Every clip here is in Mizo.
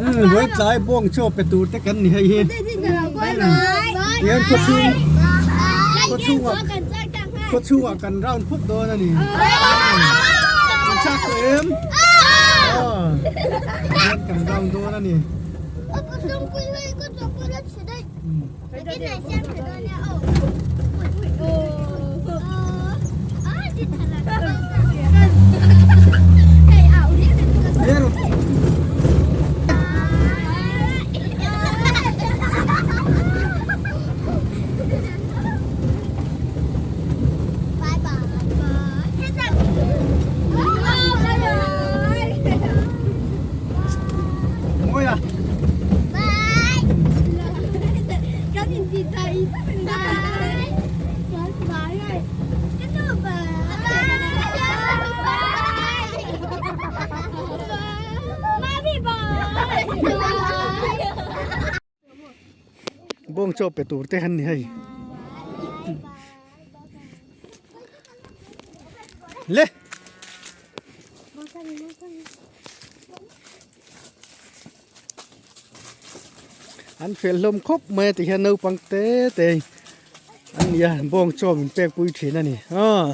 Umm vawi tlai bawng chaw pe tur te kan ni hei hi. Tihian khawchhung khawchhungah khawchhungah kan round phawt dawn a ni. Kan chak tawh em? Aw tihian kan round dawn a ni. Mawi a. Bawng chaw pe tur te han ni hei. Le. An fel hlawm khawp mai a tihian naupang te te an ni a bawng chaw min pek pui thin a ni aw.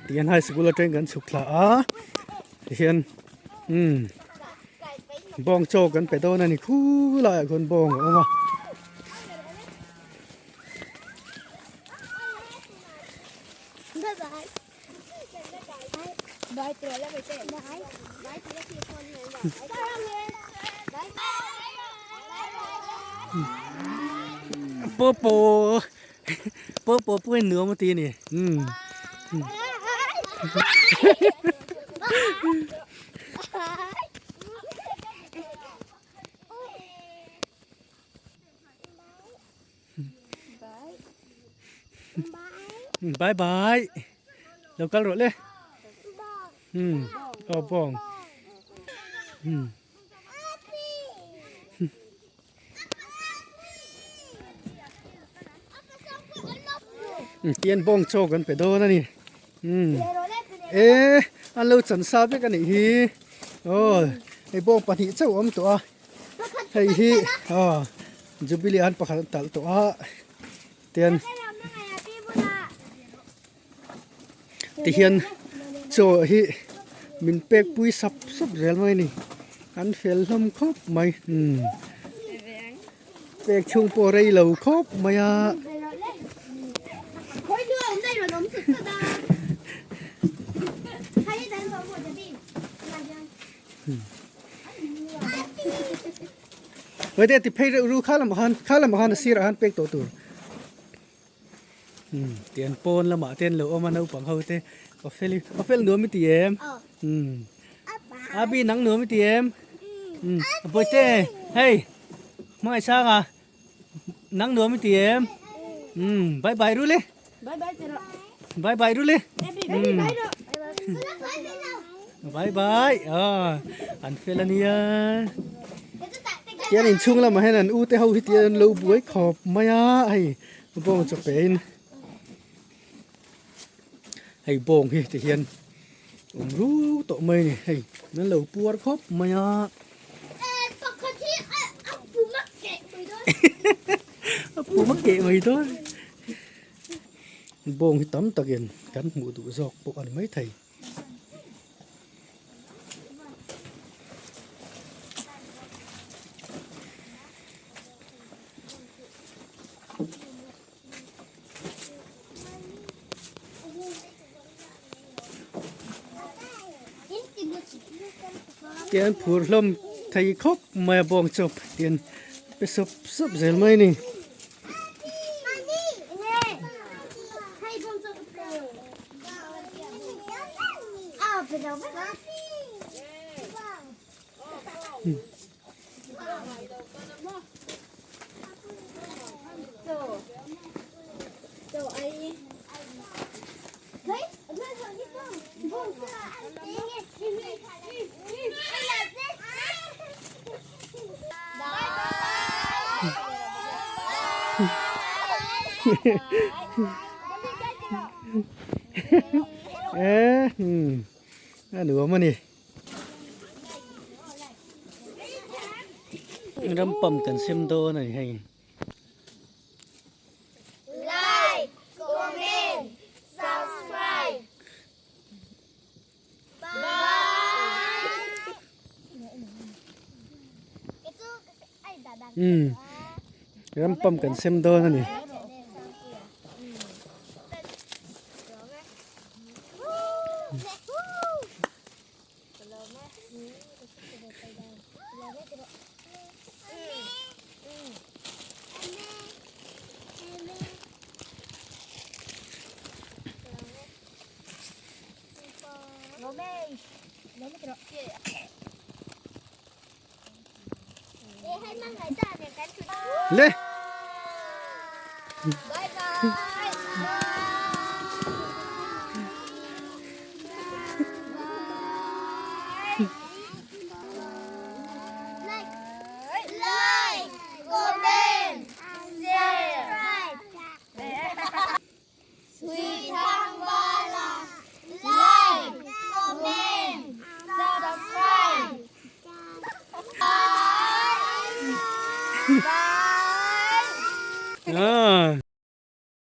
Tihian high school atangin kan chhuk thla a tihian umm bawng chaw kan pe dawn a ni khulaiah khawn bawng a awm a. Popo Popo pawhin nuam a ti a ni umm. Bye bye lo kal rawh le umm aw bawng umm tian bawng chaw kan pe dawn a ni umm e an lo chan sa vek a nih hi aw hei bawng pahnih chauh a awm tawh a. Hei hi aw Jubilee an pakhat an talh tawh a tian tihian chaw hi min pek pui sap sap zel mai a ni an fel hlawm khawp mai umm pek chhung pawh rei lo khawp mai a. Wete ti phei reuh ru kha lamah khan kha lamah khan a sirah khan pek tawh tur umm tian pawn lamah te an lo awm a naupang ho te a fel hi a fel nuam i ti em umm Abi nang nuam i ti em umm Bawihte hei Hmangaihsanga nang nuam i ti em umm bye bye ru le bye bye ru le umm bye bye ah an fel ania tian inchhung lamah hian an u te ho hi tian an lo buai khawp mai a hei bawng chaw pe in hei bawng hi ti hian awm ru tawh mai a ni hei an lo puar khawp mai a. A pum a keh mai dawn bawng hi tam takin kan hmuh duh zawk pawh a ni maithei. Tian phur hlawm thei khawp mai a bawng chawp tian pe sawp sawp zel mai a ni. E umm a nuam a ni. Ram pump kan sem dawn a ni hei. Like, comment, subscribe. Umm ram pump kan sem dawn a ni. Le.